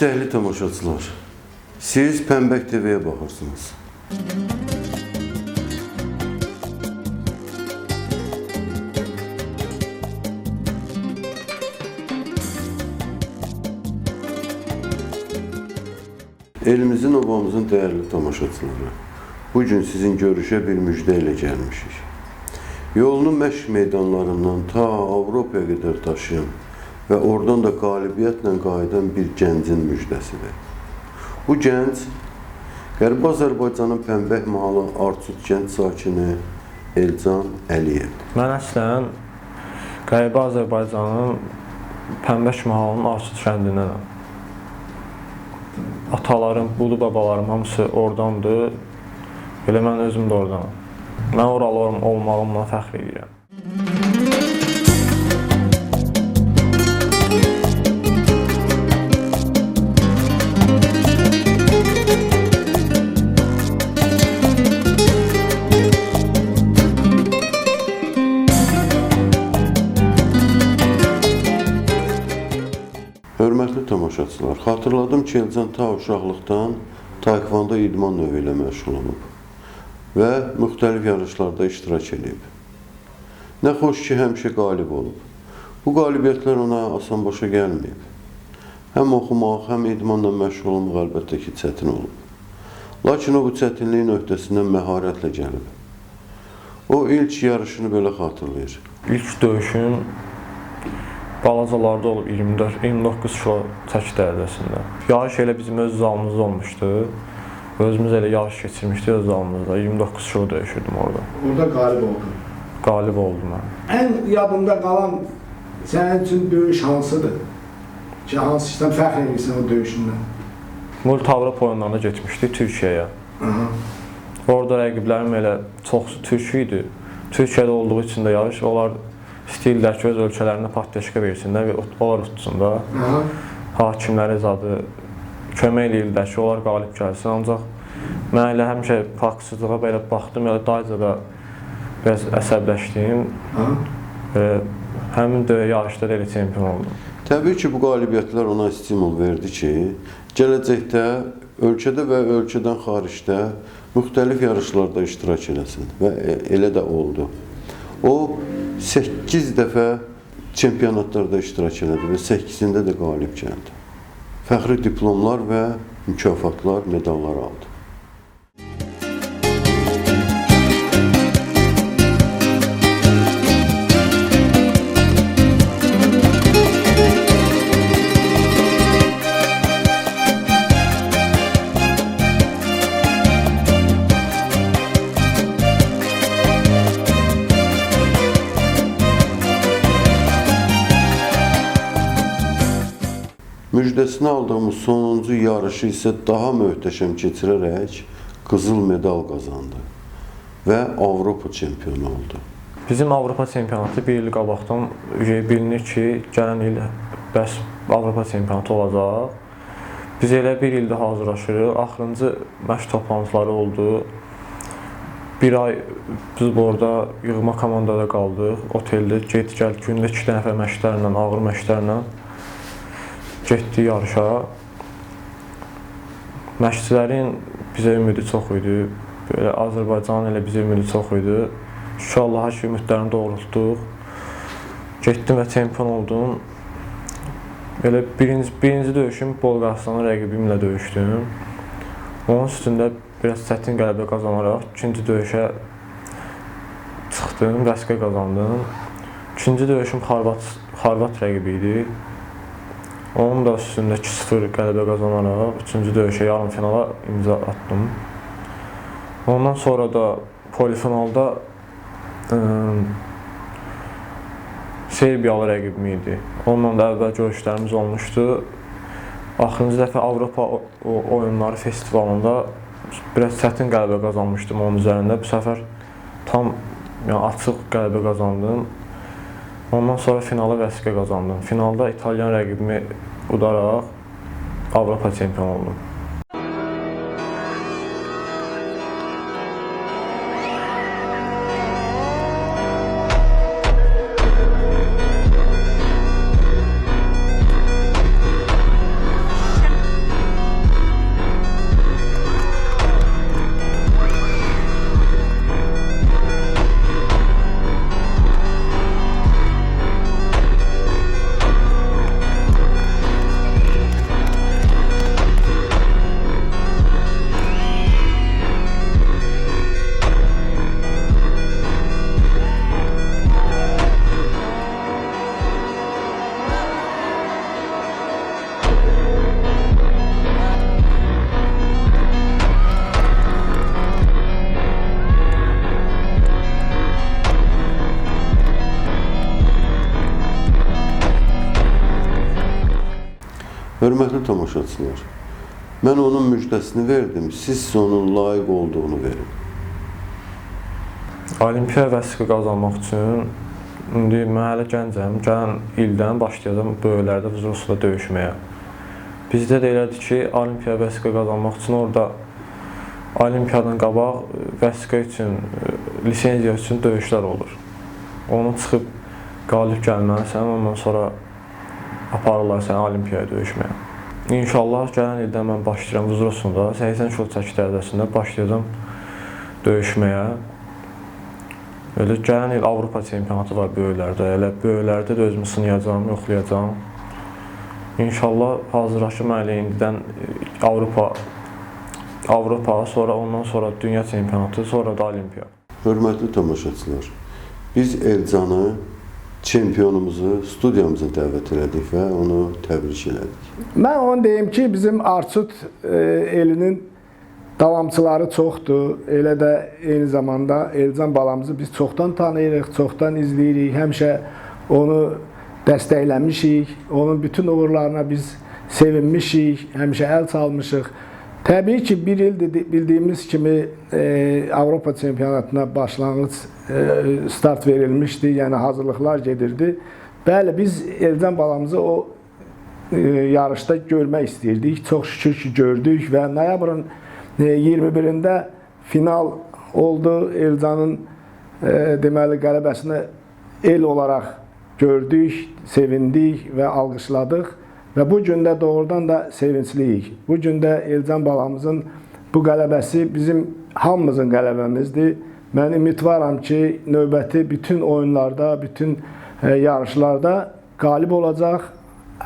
İstəkli tamaşaçılar, siz Pəmbək TV-yə baxırsınız. Elimizin, obamızın dəyərli tamaşaçıları, bu gün sizin görüşə bir müjdə ilə gəlmişik. Yolunu məşq meydanlarından ta Avropaya qədər daşıyan və oradan da qalibiyyətlə qayıdan bir gəncin müjdəsidir. Bu gənc Qərbi Azərbaycanın Pəmbək mahalı Arçud kənd sakini Elcan Əliyevdir. Mən əslən Qərbi Azərbaycanın Pəmbək mahalının Arçud kəndindənəm. Atalarım, ulu babalarım hamısı oradandır. Elə mən özüm də oradanam. Mən oralı olmağımla fəxr edirəm. Hörmətli tamaşaçılar, xatırladım ki, Elcan ta uşaqlıqdan taekvondo idman növü ilə məşğul olub və müxtəlif yarışlarda iştirak edib. Nə xoş ki, həmişə qalib olub. Bu qalibiyyətlər ona asan başa gəlməyib. Həm oxumaq, həm idmanla məşğul olmaq əlbəttə ki, çətin olub. Lakin o bu çətinliyin öhdəsindən məharətlə gəlib. O ilk yarışını belə xatırlayır. İlk döyüşüm balacalarda olub, 24-29 kilo çəki dərəcəsində. Yarış elə bizim öz zalımızda olmuşdu. Özümüz elə yarış keçirmişdik öz zalımızda. 29 kilo döyüşürdüm orada. Orada qalib oldun. Qalib oldum mən. Ən yadında qalan sənin üçün döyüş hansıdır? Ki, hansı işdən fəxr edirsən o döyüşündən? Multi Avropa oyunlarına getmişdik Türkiyəyə. Aha. Orada rəqiblərim elə çoxsu türk idi. Türkiyədə olduğu üçün də yarış, onlar istəyirlər ki, öz ölkələrində partyaşka versinlər və onlar utsun da. Aha. Hakimləri zadı kömək eləyirlər ki, onlar qalib gəlsin. Ancaq mən elə həmişə haqsızlığa belə baxdım, elə dayıca da biraz əsəbləşdim. Aha. Həmin də yarışda da elə çempion oldum. Təbii ki, bu qalibiyyətlər ona stimul verdi ki, gələcəkdə ölkədə və ölkədən xaricdə müxtəlif yarışlarda iştirak eləsin və elə də oldu. O 8 dəfə çempionatlarda iştirak elədi və 8-sində də qalib gəldi. Fəxri diplomlar və mükafatlar, medallar aldı. Müjdəsini aldığımız sonuncu yarışı isə daha möhtəşəm keçirərək qızıl medal qazandı və Avropa çempionu oldu. Bizim Avropa çempionatı bir il qabaqdan bilinir ki, gələn il bəs Avropa çempionatı olacaq. Biz elə bir ildə hazırlaşırıq. Axırıncı məşq toplantıları oldu. Bir ay biz burada yığma komandada qaldıq. Oteldə get-gəl gündə 2 dəfə məşqlərlə, ağır məşqlərlə getdik yarışa. Məşqçilərin bizə ümidi çox idi. Belə Azərbaycanın elə bizə ümidi çox idi. Şükür Allaha ki, ümidlərini doğrultduq. Getdim və çempion oldum. Elə birinci döyüşüm Bolqarıstanın rəqibimlə döyüşdüm. Onun üstündə biraz çətin qələbə qazanaraq ikinci döyüşə çıxdım, vəsiqə qazandım. İkinci döyüşüm Xorvat rəqibi idi. Onun da üstündə 2-0 qələbə qazanaraq üçüncü döyüşə yarım finala imza atdım. Ondan sonra da polifinalda Serbiyalı rəqibim idi. Onunla da əvvəl görüşlərimiz olmuşdu. Axırıncı dəfə Avropa oyunları festivalında biraz çətin qələbə qazanmışdım onun üzərində. Bu səfər tam yəni, açıq qələbə qazandım. Ondan sonra finala vəsiqə qazandım. Finalda İtalyan rəqibimi udaraq Avropa çempionu oldum. Hörmətli tamaşaçılar, mən onun müjdəsini verdim, siz isə onun layiq olduğunu verin. Olimpiya vəsiqə qazanmaq üçün indi mən hələ gəncəm, gələn ildən başlayacağam böyüklərdə, vzrosda döyüşməyə. Bizdə də elədir ki, olimpiya vəsiqə qazanmaq üçün orada olimpiyadan qabaq vəsiqə üçün, lisenziya üçün döyüşlər olur. Onu çıxıb qalib gəlməlisən, ondan sonra aparırlar səni olimpiyaya döyüşməyə. İnşallah gələn ildən mən başlayıram vzrosunda, 80 kilo çəki dərəcəsində başlayacağam döyüşməyə. Elə gələn il Avropa çempionatı var böyüklərdə. Elə böyüklərdə də özümü sınayacağam, yoxlayacağam. İnşallah hazırlaşım elə indidən Avropa, sonra ondan sonra dünya çempionatı, sonra da olimpiya. Hörmətli tamaşaçılar, biz Elcanı, çempionumuzu studiyamıza dəvət elədik və onu təbrik elədik. Mən onu deyim ki, bizim Arçut elinin davamçıları çoxdur. Elə də eyni zamanda Elcan balamızı biz çoxdan tanıyırıq, çoxdan izləyirik. Həmişə onu dəstəkləmişik. Onun bütün uğurlarına biz sevinmişik, həmişə əl çalmışıq. Təbii ki, bir ildir bildiyimiz kimi Avropa çempionatına başlanğıc start verilmişdi, yəni hazırlıqlar gedirdi. Bəli, biz Elcan balamızı o yarışda görmək istəyirdik. Çox şükür ki, gördük və noyabrın 21-də final oldu. Elcanın deməli qələbəsini el olaraq gördük, sevindik və alqışladıq. Və bu gün də doğrudan da sevincliyik. Bu gün də Elcan balamızın bu qələbəsi bizim hamımızın qələbəmizdir. Mən ümidvaram ki, növbəti bütün oyunlarda, bütün yarışlarda qalib olacaq.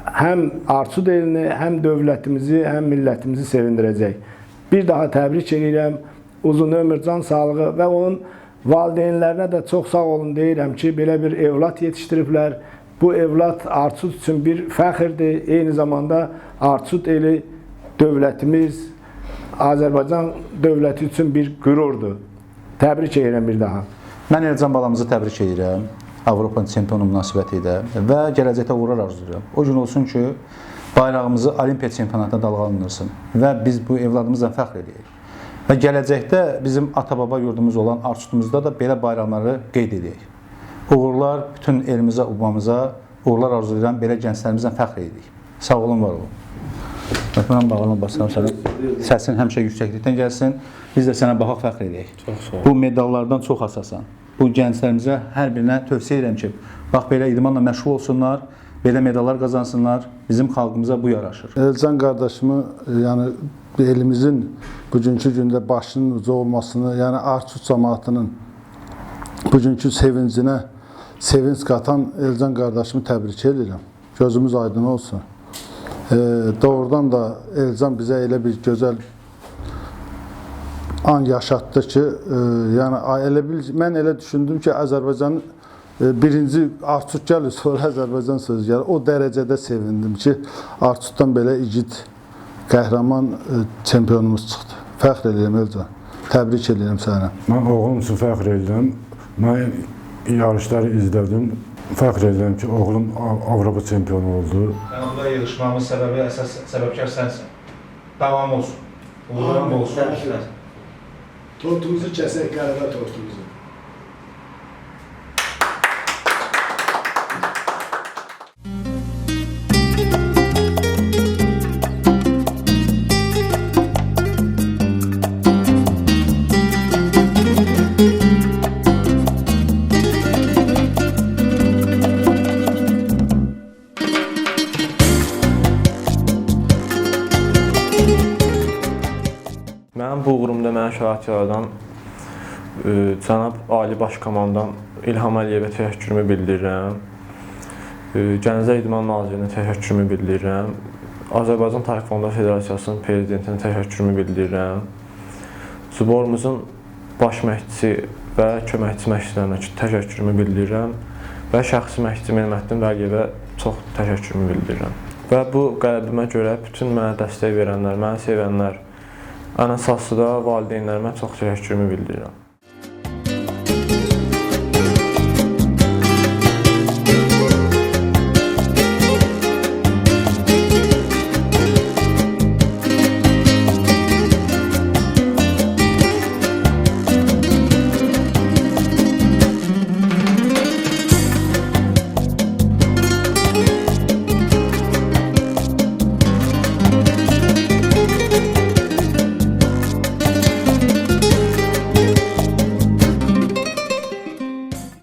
Həm Arçud elini, həm dövlətimizi, həm millətimizi sevindirəcək. Bir daha təbrik edirəm. Uzun ömür, can sağlığı və onun valideynlərinə də çox sağ olun deyirəm ki, belə bir evlat yetişdiriblər. Bu evlat Arçud üçün bir fəxirdir. Eyni zamanda Arçud eli dövlətimiz, Azərbaycan dövləti üçün bir qürurdur. Təbrik edirəm bir daha. Mən Elcan balamızı təbrik edirəm Avropanın çempionu münasibəti ilə və gələcəkdə uğurlar arzulayıram. O gün olsun ki, bayrağımızı Olimpiya çempionatına dalğalandırsın və biz bu evladımızla fəxr edəyik. Və gələcəkdə bizim ata-baba yurdumuz olan Arçudumuzda da belə bayramları qeyd edəyik. Uğurlar bütün elimizə, ubamıza, uğurlar arzulayıram, belə gənclərimizlə fəxr edirik. Sağ olun, var olun. Mən bağlama basıram sənə. Səsin həmişə yüksəklikdən gəlsin. Biz də sənə baxaq, fəxr edək. Çox sağ ol. Bu medallardan çox asasan. Bu gənclərimizə hər birinə tövsiyə edirəm ki, bax belə idmanla məşğul olsunlar, belə medallar qazansınlar. Bizim xalqımıza bu yaraşır. Elcan qardaşımı, yəni elimizin bugünkü gündə başının uca olmasını, yəni Arçud cəmaatının bugünkü sevincinə sevinç qatan Elcan qardaşımı təbrik edirəm. Gözümüz aydın olsun. Doğrudan da Elcan bizə elə bir gözəl an yaşatdı ki, yəni elə bil, mən elə düşündüm ki, Azərbaycanın birinci Arçud gəlir, sonra Azərbaycan sözü gəlir. O dərəcədə sevindim ki, Arçuddan belə igid, qəhrəman çempionumuz çıxdı. Fəxr edirəm Elcan. Təbrik edirəm səni. Mən oğlum üçün fəxr edirəm. Mən yarışları izlədim. Fəxr edirəm ki, oğlum Avropa çempionu oldu. Yəni bu da yığışmamın səbəbi, əsas səbəbkar sənsən. Davam olsun. Uğurların olsun. Tortumuzu kəsək, qələbə tortumuzu. Mənim bu uğurumda mənə şərait yaradan cənab Ali Baş Komandan İlham Əliyevə təşəkkürümü bildirirəm. Gənclər İdman Nazirinə təşəkkürümü bildirirəm. Azərbaycan Taekvondo Federasiyasının prezidentinə təşəkkürümü bildirirəm. Zborumuzun baş məşqçisi və köməkçi məşqçilərinə təşəkkürümü bildirirəm və şəxsi məşqçim Elməddin Vəliyevə çox təşəkkürümü bildirirəm. Və bu qələbəmə görə bütün mənə dəstək verənlər, məni sevənlər, ən əsası da valideynlərimə çox təşəkkürümü bildirirəm.